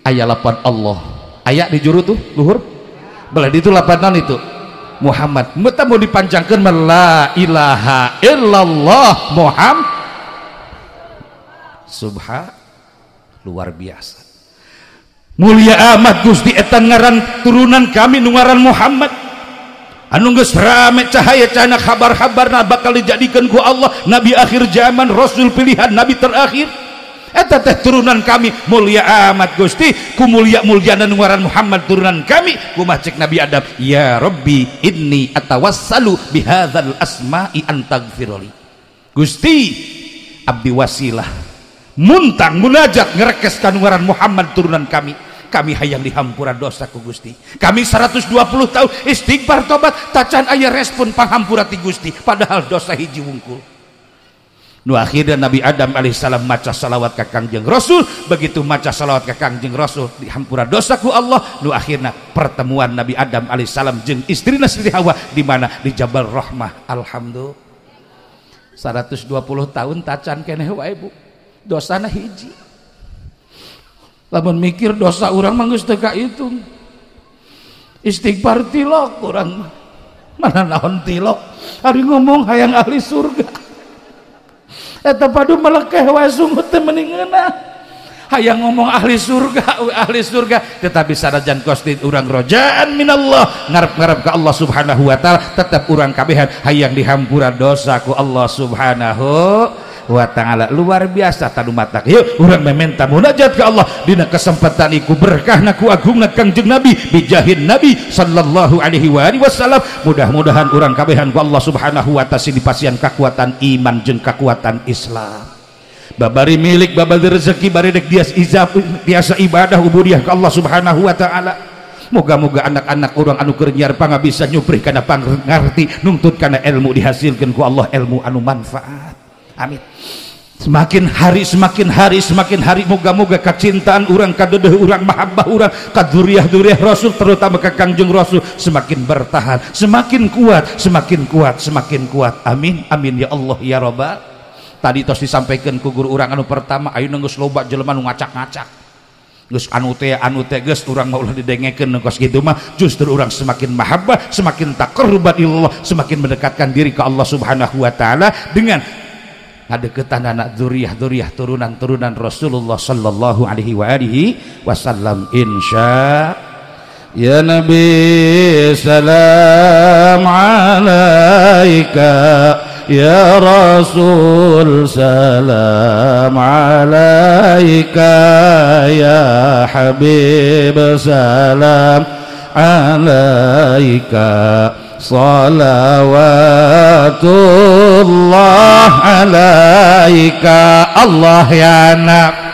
Aya lapan Allah. Aya di juru tuh luhur. Belah itu lapan non itu. Muhammad. Meta mau dipanjangkeun la ilaha illallah Muhammad. Subha luar biasa. Mulia amat Gusti eta ngaran turunan kami nu ngaran Muhammad. Anu geus rame cahaya cana kabar-kabarna bakal dijadikeun ku Allah nabi akhir zaman, rasul pilihan, nabi terakhir. Eta teh turunan kami mulia amat Gusti, ku mulia-muliana nu ngaran Muhammad turunan kami. Kumaha cek Nabi Adam? Ya Rabbi inni atawassalu bihadzal asma'i an taghfirli. Gusti abdi wasilah muntang munajat ngerekes ka nu ngaran Muhammad turunan kami. Kami hayang dihampura dosa ku Gusti. Kami 120 tahun istighfar tobat tacan aya respon panghampura ti Gusti, padahal dosa hiji wungkul. Nu akhirnya Nabi Adam alaihissalam maca salawat ka Kangjeng Rasul. Begitu maca salawat ka Kangjeng Rasul dihampura dosaku Allah. Nu akhirnya pertemuan Nabi Adam alaihissalam jeung istrina Siti Hawa di mana? Di Jabal Rahmah. Alhamdulillah. 120 tahun tacan keneh wae Bu. Dosana hiji. Lamun mikir dosa urang mah geus teu kahitung. Istighfar tilok urang mah. Mana naon tilok? Ari ngomong hayang ahli surga. Eta padu melekeh wae sungut teh mending ngeunah. Hayang ngomong ahli surga, ahli surga, tetapi sanajan kosti urang rojaan minallah, ngarep-ngarep ka Allah Subhanahu wa taala, tetap urang kabehan hayang dihampura dosa ku Allah Subhanahu wa taala. Luar biasa tanu matak. Yuk urang meminta munajat ka Allah dina kesempatan iku berkahna ku agungna Kangjeng Nabi bijahin Nabi sallallahu alaihi wa alihi wasallam. Mudah-mudahan urang kabehan ku Allah Subhanahu wa taala dipasihan kekuatan iman jeung kekuatan Islam. Babari milik, babari rezeki, bari dek biasa ibadah ubudiyah ke Allah Subhanahu wa taala. Moga-moga anak-anak orang anu keur nyiar pangabisa nyuprih kana pangarti nungtut kana ilmu dihasilkeun ku Allah ilmu anu manfaat. Amin. Semakin hari semakin hari semakin hari moga-moga kecintaan urang kadedeuh urang mahabbah urang ka dzurriah-dzurriah Rasul terutama ka Kangjeng Rasul semakin bertahan, semakin kuat, semakin kuat, semakin kuat. Amin amin ya Allah ya Rabbal. Tadi tos disampaikan ku guru urang anu pertama, ayeuna geus loba jelema nu ngacak-ngacak. Geus anu teh geus urang mah ulah didengekeun kos kitu mah, justru urang semakin mahabbah, semakin taqarruban ilallah, semakin mendekatkan diri ke Allah Subhanahu wa taala dengan ngadeukeutan anak dzurriah-dzurriah turunan-turunan Rasulullah sallallahu alaihi wa alihi wasallam. Insya ya Nabi salam alaika ya Rasul salam alaika ya Habib salam alaika salawatullah alaika Allah ya Nabi.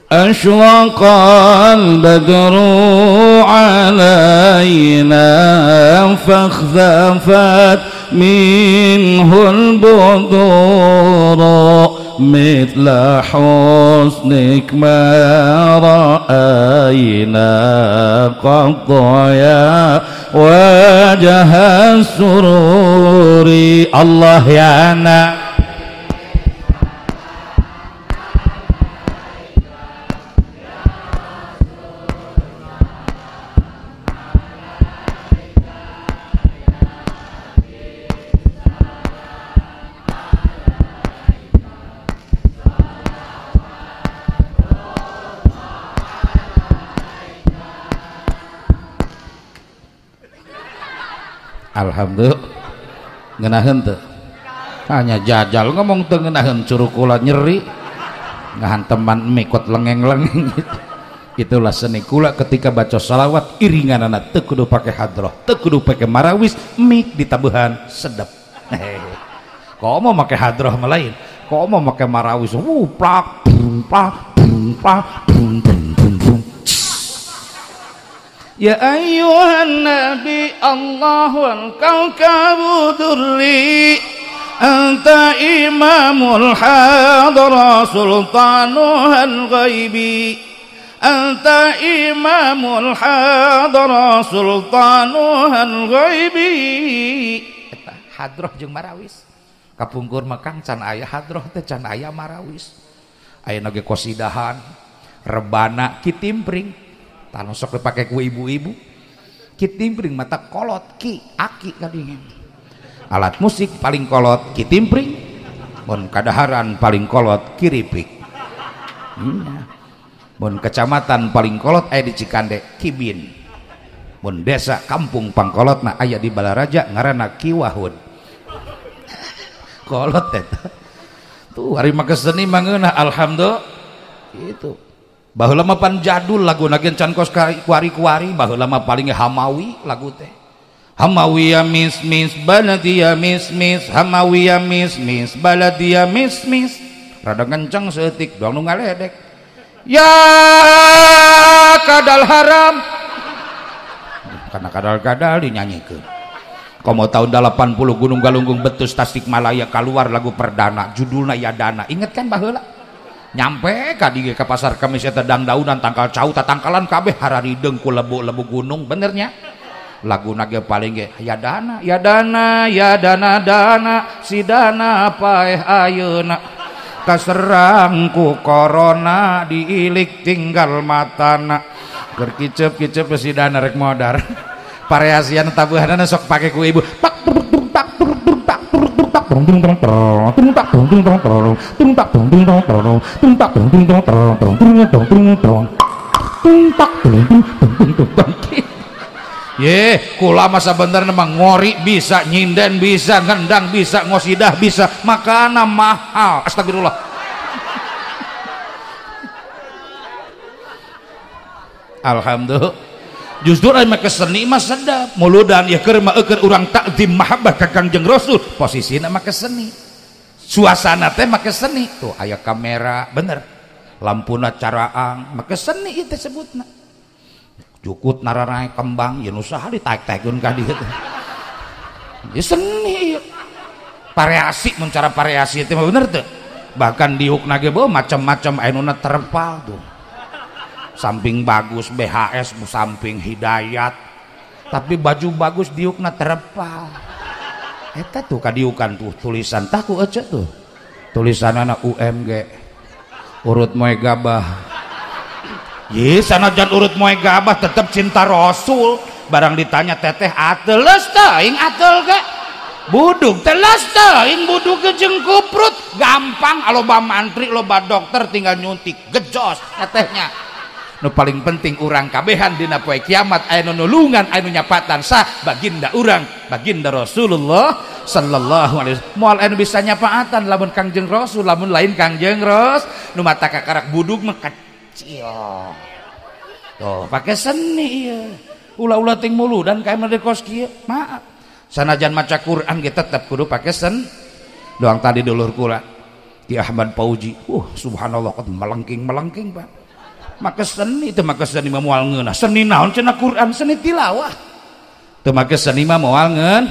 أشرق البدر علينا فاختفت منه البدور مثل حسنك ما رأينا قط يا وجه السرور. الله يا نبي. Alhamdulillah ngenaheun teu hanya jajal ngomong teu ngenaheun curukula nyeri ngahanteman mikot lengeng-lengeng gitu. Itulah seni kula ketika baca salawat iringanana teu kudu pake hadroh, teu kudu pake marawis, mik ditabuhan sedep. Kok mau make hadroh mah lain, kok mau make marawis plak plak plak brung brung brung. Ya ayyuhan nabi Allah wal kawkabu durri anta imamul hadra sultanuhal ghaibi anta imamul hadra sultanuhal ghaibi. Eta hadroh jeung marawis kapungkur mah Kang can aya hadroh teh can aya marawis. Ayeuna ge kosidahan rebana kitimpring. Tah sok dipake ku ibu-ibu. Kitimpring mata kolot ki aki kadinya. Alat musik paling kolot kitimpring, mun kadaharan paling kolot kiripik. Mun kecamatan paling kolot aya di Cikande Kibin. Mun desa kampung pangkolotna aya di Balaraja ngaranna Kiwahun. Kolot eta. Tuh hari make seni mangeunah alhamdulillah. Gitu. Baheula mah pan jadul laguna ge can kos kuari-kuari, baheula mah paling Hamawi lagu teh. Hamawiya mis mis baladiya mis mis hamawiya mis mis baladiya mis mis rada kenceng seeutik doang nu ngaledek ya kadal haram karena kadal-kadal dinyanyikeun. Komo tahun 80 Gunung Galunggung Betus Tasikmalaya keluar lagu perdana judulna Ya Dana, inget kan baheula nyampe ka dieu ka pasar Kamis eta dangdaunan tangkal cau tatangkalan kabeh hararideung ku lebu-lebu gunung benernya. Lagu nage paling ge ya dana ya dana ya dana dana si dana paeh ayeuna kaserang ku corona diilik tinggal matana keur kicep-kicep si dana rek modar pareasian tabuhanana sok pake ku ibu pak tak tak tak tak tak. Ye, kula masa bener nemang ngori bisa, nyinden bisa, ngendang bisa, ngosidah bisa, makana mahal. Astagfirullah. Alhamdulillah. Justru aya make seni mah sedap. Muludan ya keur mah eukeun urang takzim mahabbah ka Kangjeng Rasul, posisina make seni. Suasana teh make seni. Tuh aya kamera, bener. Lampuna caraang, make seni ieu teh sebutna. Jukut naranae kembang ya nu saha ditaek-taekkeun ka dieu teh. Ya seni ieu. Variasi mun cara variasi teh mah bener teu. Bahkan diukna ge beuh macam-macam aya nuna terpal tuh. Samping bagus BHS samping Hidayat. Tapi baju bagus diukna terpal. Eta tuh kadiukan tuh tulisan tah ku ece tuh. Tulisanana UMG. Urut moe gabah. Ye, sanajan urut moe gabah tetep cinta Rasul. Barang ditanya teteh ateles teuing atel ge. Budug teles teuing budug jeung kuprut. Gampang loba mantri loba dokter tinggal nyuntik gejos tetehnya. Nu paling penting urang kabehan dina poe kiamat aya nu nulungan aya nu nyapatan sah baginda urang baginda Rasulullah sallallahu alaihi wasallam. Moal anu bisa nyapaatan lamun Kangjeng Rasul lamun lain Kangjeng Ros nu mata kakarak budug mah kecil. Tuh pakai seni ieu. Ulah-ulah ting muludan kae mah kos kieu. Maaf. Sanajan maca Quran ge tetep kudu pake sen. Doang tadi dulur kula Ki Ahmad Pauji. Subhanallah qad melengking-melengking, Pak. Make seni teu make seni mah moal ngeunah. Seni naon cenah Quran, seni tilawah. Teu make seni mah moal ngeun.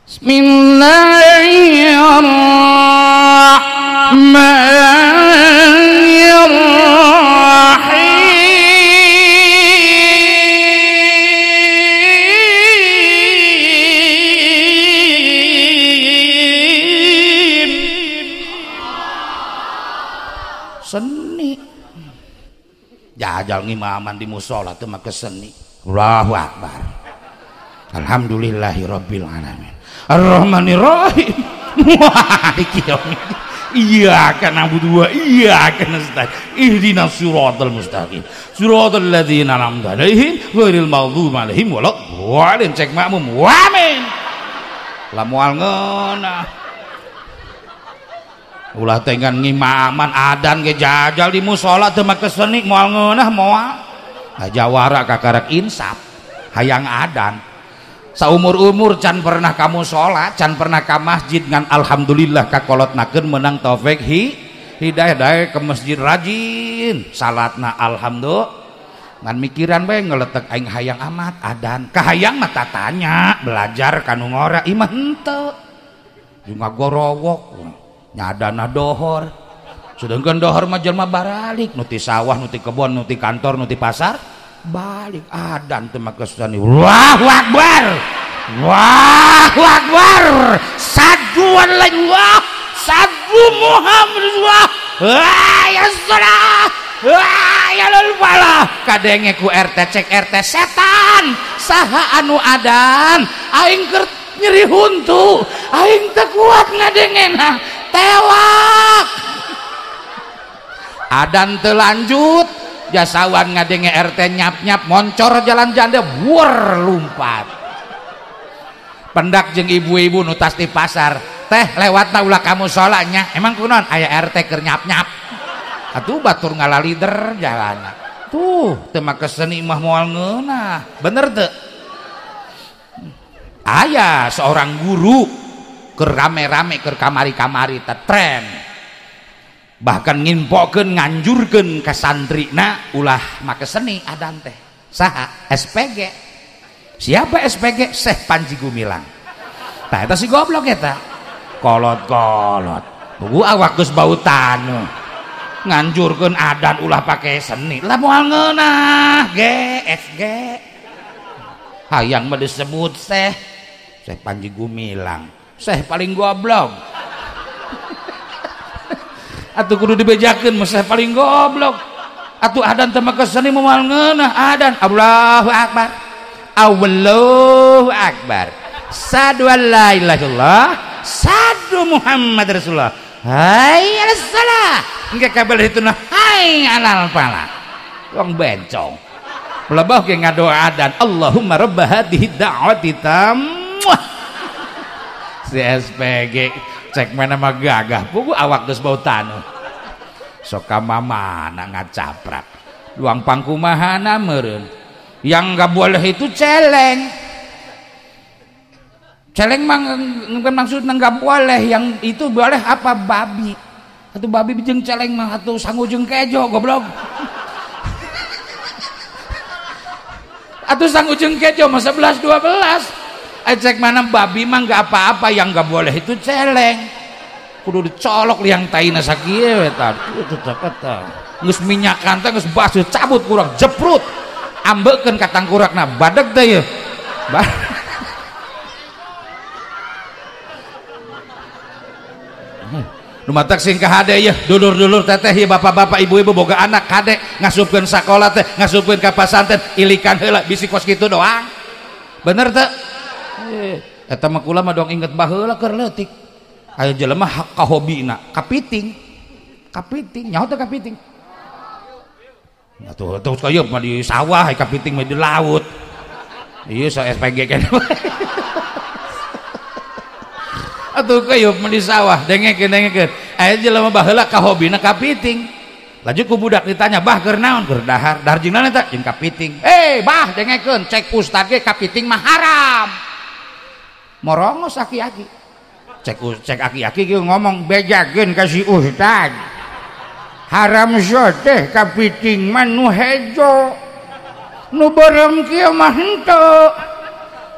Bismillahirrahmanirrahim. Seni jajal ngimaman di musola teu make seni. Allahu akbar. Alhamdulillahirabbil alamin. Arrahmanirrahim. Wah, iki iyyaka na'budu wa iyyaka nasta'in. Ihdinas siratal mustaqim. Siratal ladzina an'amta 'alaihim ghairil maghdubi 'alaihim waladdallin. Cek makmum. Amin. Lah moal ngeunah. Ulah tengan ngimaman adan ge jajal di musola teu make seni moal ngeunah moal. Jawara kakarak insaf hayang adan. Saumur-umur can pernah kamu sholat, can pernah ka masjid ngan alhamdulillah kakolotnakeun menang taufik hidayah dae ke masjid rajin salatna alhamdulillah ngan mikiran bae ngeletek aing hayang amat adan kahayang mah tatanya belajar kanu ngora imah henteu jeung ngagorowok nyadana dohor sedangkan dohor mah jelema baralik nu ti sawah nu ti kebon nu ti kantor nu ti pasar balik adan teu make seni. Allahu akbar. Allahu akbar. Satu Allah, satu Muhammad. Wah ya salah. Wah. Hayyalal falah kadenge ku RT cek RT setan saha anu adan aing keur nyeri huntu aing teu kuat ngadengena tewak adan teu lanjut jasawan ngadenge RT nyap-nyap moncor jalan janda buer lumpat pendak jeung ibu-ibu nu tas di pasar teh lewatna ulah kamu sholatnya emang kunaon aya RT keur nyap-nyap atuh batur ngalalider jalana tuh teu make seni mah moal ngeunah bener teu aya seorang guru keur rame-rame keur kamari-kamari teh tren bahkan nginfokeun nganjurkeun ka santrina ulah make seni adan teh saha SPG siapa SPG Syekh Panji Gumilang tah eta si goblok eta kolot-kolot buku awak geus bau taneuh nganjurkeun adan ulah pake seni lah moal ngeunah GSG hayang mah disebut Syekh Syekh Panji Gumilang Syekh paling goblok atuh kudu dibejakeun mah Syekh paling goblok atuh adan teh make seni moal ngeunah adan Allahu akbar Allahu akbar sadu la ilaha illallah sadu Muhammad Rasulullah hai alassalah engke kabel itu nah hai alal pala wong bencong pelebah ge ngadoa adan Allahumma rabb hadhihi da'wati tammah si SPG cek mana mah gagah pugu awak geus bau taneuh sok ka mamana ngacaprak luang pangkumahana meureun yang enggak boleh itu celeng celeng mah bukan maksudnya nggak boleh yang itu boleh apa babi atau babi jeung celeng mah atau sangu jeung kejo goblok atau sangu jeung kejo mah 11 12 cek mana babi mah nggak apa-apa yang nggak boleh itu celeng kudu dicolok liang taina sakieu eta eta geus minyakan teh geus basuh cabut kurang jeprut ambekeun ka tangkurakna badeg teh yeuh nu matak sing kahade yeuh dulur-dulur teteh ieu bapak-bapak ibu-ibu boga anak kade ngasupkeun sakola teh ngasupkeun ka pasantren ilikan heula bisi kos kitu doang bener teu eta mah kula mah dong inget baheula keur leutik aya jelema ka hobina kapiting kapiting nyaho teu kapiting atuh atuh kayeup mah di sawah kapiting mah di laut ieu sa SPG kan atuh kayeup mah di sawah dengekeun dengekeun aya jelema baheula ka hobina kapiting lanjut ku budak ditanya bah keur naon keur dahar dahar jeung naon eta jeung kapiting bah dengekeun cek ustad ge kapiting mah haram morongos aki-aki cek cek aki-aki ge ngomong bejakeun ka si ustad haram soteh kapiting mah nu hejo nu beureum kieu mah henteu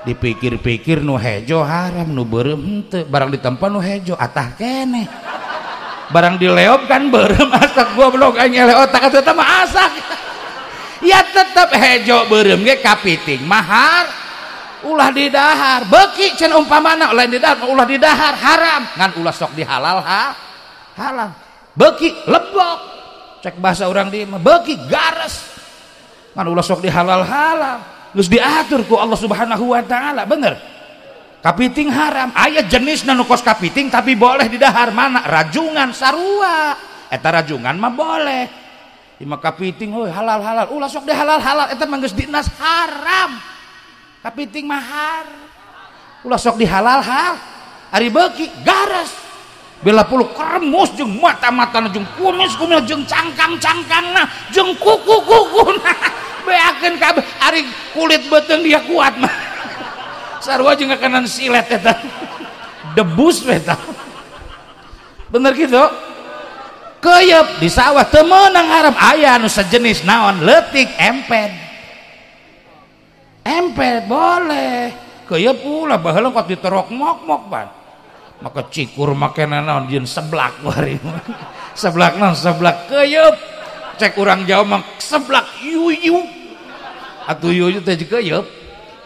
dipikir-pikir nu hejo haram nu beureum henteu barang ditempa nu hejo atah keneh barang dileop kan beureum asak goblok aing eleh otak atuh eta mah asak ya tetep hejo beureum ge kapiting mah ulah didahar beuki cenah umpamana lain didahar ulah didahar haram ngan ulah sok dihalal ha halal beuki lebok cek bahasa orang di mah beuki gares ngan ulah sok dihalal halal geus diatur ku Allah Subhanahu wa taala bener kapiting haram aya jenisna nu kos kapiting tapi boleh didahar mana rajungan sarua eta rajungan mah boleh ieu mah kapiting heuh halal halal ulah sok dihalal halal eta mah geus dinas haram kapiting mah haram ulah sok dihalal hal ari beuki gares bila puluh kremus jeung mata-matana jeung kumis-kumis jeung cangkang-cangkangna jeung kuku-kukuna beakeun kabeh ari kulit beuteung dia kuat mah sarua jeung kakanan silet eta debus eta bener kitu keuyeub di sawah teu meunang haram aya anu sejenis naon leutik emped emped boleh keuyeub ulah baheula kok diterok mok-mok ban maka cikur makena naon jeung seblak bari seblak naon seblak keuyeub cek urang Jawa mah seblak yuyu atuh yuyu teh keuyeub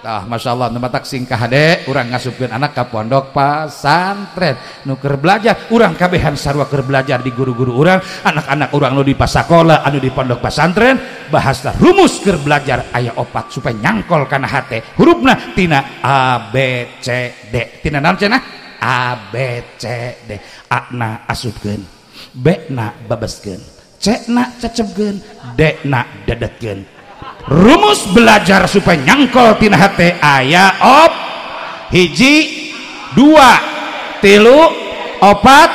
Tah masyaallah nu matak singkah hade urang ngasupkeun anak ka pondok pasantren nu keur belajar urang kabehan sarua keur belajar di guru-guru urang, anak-anak urang nu di pasakola anu di pondok pasantren bahasa rumus keur belajar aya opat supaya nyangkol kana hate hurufna tina A B C D tina naon cenah A B C D. A na asupkeun, B na babaskeun, C na cecepkeun, D na dedetkeun. Rumus belajar supaya nyangkol tina hate aya op hiji dua tilu opat.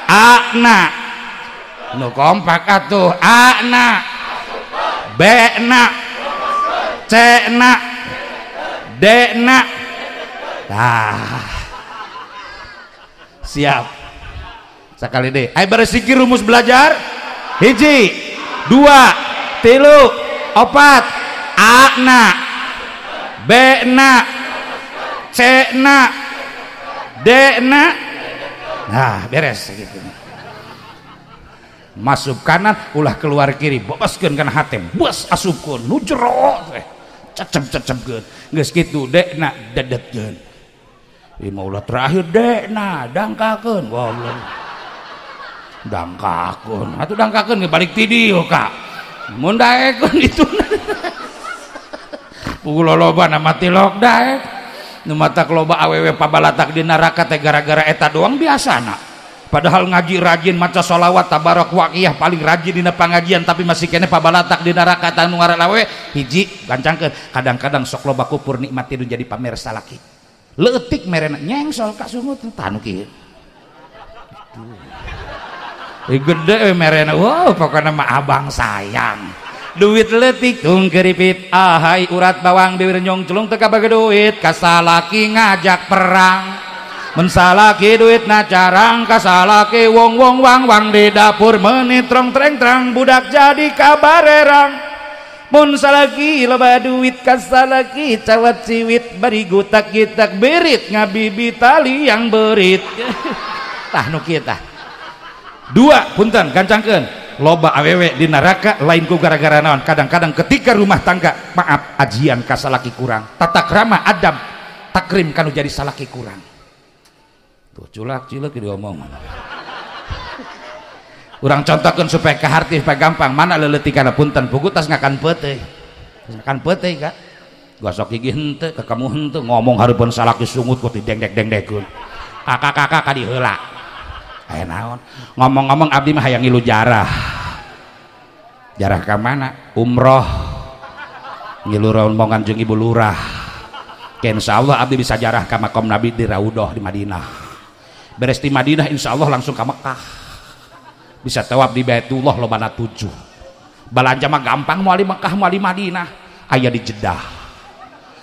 A na nu kompak atuh, A na B na C na D na. Tah siap sekali deh. Ayo bersiki rumus belajar hiji dua tilu opat. A na B na C na D na. Nah beres gitu. Masuk kanan ulah keluar kiri, bobaskeun kana hate, bos asupkeun nu jero teh cecep-cecepkeun geus kitu D na dedetkeun. Ieu mah ulah terakhir D na dangkakeun. Goblok dangkakeun atuh dangkakeun ge balik ti dieu ka mun daekeun itu. Puguh loloba na mati lok daek nu matak loba awewe pabalatak di neraka teh gara-gara eta doang biasana. Padahal ngaji rajin maca sholawat tabarok waqiyah paling rajin dina pangajian tapi masih kene pabalatak di neraka tanu ngaran awewe hiji gancangkeun. Kadang-kadang sok loba kupur nikmat nu jadi pamer salaki leutik merena nyengsol ka sungut tanu kieu gede we merena. Wow pokona mah abang sayang duit leutik tung keripit ahai urat bawang bibir nyongcelung teu kabage duit kasalaki ngajak perang mensalaki duit na carang kasalaki wong wong wang wang di dapur menitrong treng trang budak jadi kabarerang mun salaki loba duit kasalaki cawat ciwit bari gutak gitak berit ngabibi tali yang berit. Tah nu kieu tah dua punten gancangkeun loba awewe di neraka lain ku gara-gara naon. Kadang-kadang ketika rumah tangga maaf ajian kasalaki kurang, tata krama adab takrim kanu jadi salaki kurang. Tuh culak cilek diomong. Urang contohkeun supaya kaharti supaya gampang. Mana leuleutikanna punten puguh tas ngakan peuteuy. Ngakan peuteuy ka. Gosok gigi henteu, ka kamu henteu ngomong hareupeun salaki sungut ku didengdek-dengdekeun. Kakak-kakak ka diheula. Aya naon ngomong-ngomong abdi mah hayang ngilu jarah. Jarah ka mana? Umroh. Ngilu rombongan jeung ibu lurah. Ke insyaallah abdi bisa jarah ka makom Nabi di Raudhah di Madinah. Beres di Madinah insyaallah langsung ka Mekah. Bisa tawaf di Baitullah lobana 7. Balanja mah gampang moal di Mekah moal di Madinah. Aya di Jeddah.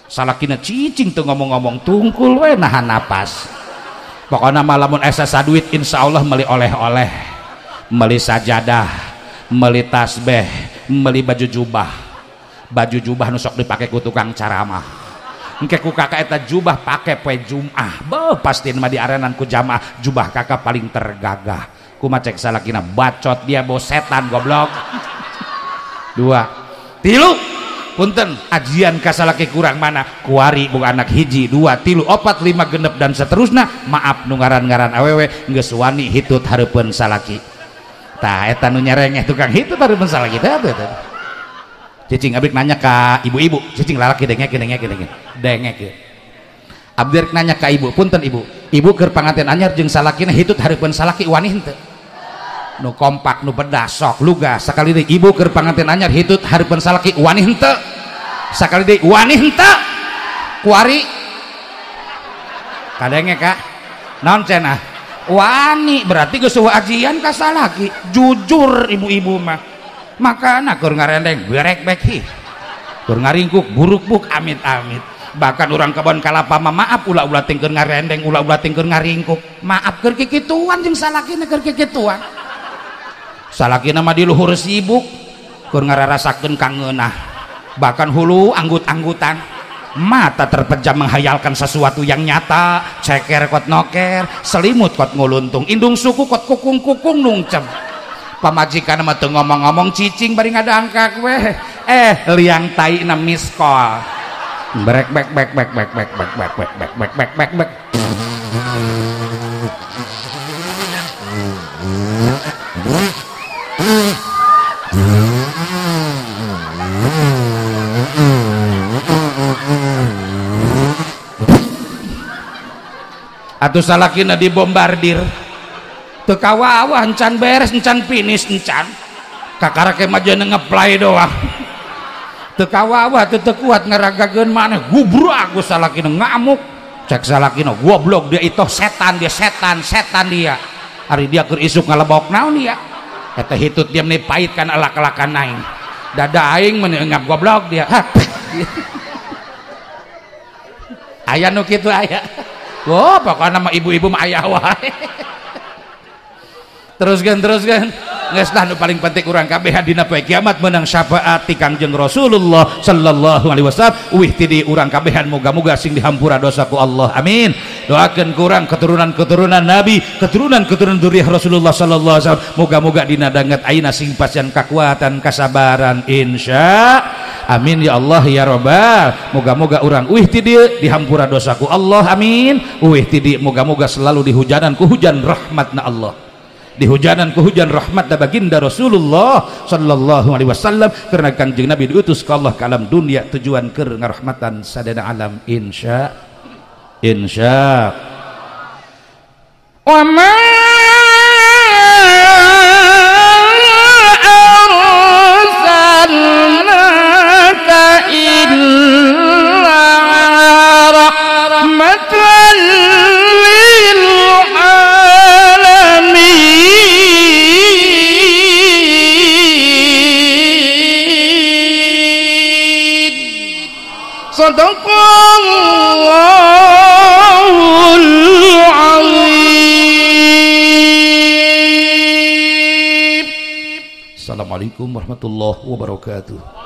Salakina cicing teu ngomong-ngomong tungkul we nahan napas. Pokoknya malamun esa saduit insya Allah meli oleh-oleh, meli sajadah, meli tasbih, meli baju jubah. Baju jubah nu sok dipake ku tukang caramah. Engke ku kakak eta jubah pake poe Jumat. Beuh pasti mah diarenan ku jamaah jubah kakak paling tergagah. Kumaha cek salakina bacot dia bau setan goblok. Dua, tilu. Punten ajian kasalaki kurang mana kuari boga anak hiji dua tilu opat lima genep dan seterusna. Maaf nu ngaran-ngaran awewe geus wani hitut hareupeun salaki. Tah eta nu nyerengeh tukang hitut hareupeun salaki teh atuh. Cicing abdi nanya ka ibu-ibu, cicing lalaki dengekeun dengekeun dengekeun. Abdi rek nanya ka ibu, punten ibu, ibu keur panganten anyar jeung salakina hitut hareupeun salaki wani henteu? Nu kompak nu bedah sok lugas sakali deui ibu keur panganten anyar hitut hareupeun salaki wani henteu? Sakali deui wani henteu? Kuari kadenge ka naon cenah wani berarti geus eueuh ajian ka salaki. Jujur ibu-ibu mah makana keur ngarendeng berek bek hi keur ngaringkuk buruk buk amit-amit. Bahkan urang kebon kalapa mah maaf ulah-ulah ting keur ngarendeng ulah-ulah ting keur ngaringkuk maaf keur kikituan jeung salakina keur kikituan. Salakina mah di luhur sibuk keur ngararasakeun kangeunah bahkan hulu anggut-anggutan mata terpejam menghayalkan sesuatu yang nyata, ceker kot noker, selimut kot nguluntung, indung suku kot kukung-kukung nungcem. Pamajikan mah teu ngomong-ngomong cicing bari ngadangkak weh, liang tai na miss call. Brek bek bek bek bek bek bek bek bek bek bek bek bek bek. Atuh salakina dibombardir. Teu kawawa encan beres, encan finish, encan. Kakarake mah jeung ngeplay doang. Teu kawawa teu kuat ngaragageun maneh, gubrak ku salakina ngamuk. Cek salakina goblok dia itu setan, dia setan, setan dia. Ari dia keur isuk ngalebok naon dia. Eta hitut dia meni pahit kan alak-alakan aing. Dada aing meni engap goblok dia. Aya nu kitu aya. Wah, pokoknya nama ibu-ibu mah aya wae. Teruskeun, teruskeun. Geus lah nu paling penting urang kabeh dina poe kiamat meunang syafaat ti Kangjeng Rasulullah sallallahu alaihi wasallam. Uih ti di urang kabehan moga-moga sing dihampura dosa ku Allah. Amin. Doakeun ku urang keturunan-keturunan Nabi, keturunan-keturunan dzurriyyah Rasulullah sallallahu alaihi wasallam. Moga-moga dina danget ayeuna sing pasian kakuatan, kasabaran insya. Amin ya Allah ya Rabbal. Moga-moga urang uih ti dieu dihampura dosa ku Allah. Amin. Uih ti dieu moga-moga selalu dihujanan ku hujan rahmatna Allah. Dihujanan ku hujan rahmat da baginda Rasulullah sallallahu alaihi wasallam karena Kangjeng Nabi diutus ke Allah ke alam dunia tujuan keur ngarahmatan sadaya alam insya insya. Wa ma arsalnaka illa rahmatan lil alamin. Sadaqallahul azim. Assalamualaikum warahmatullahi wabarakatuh.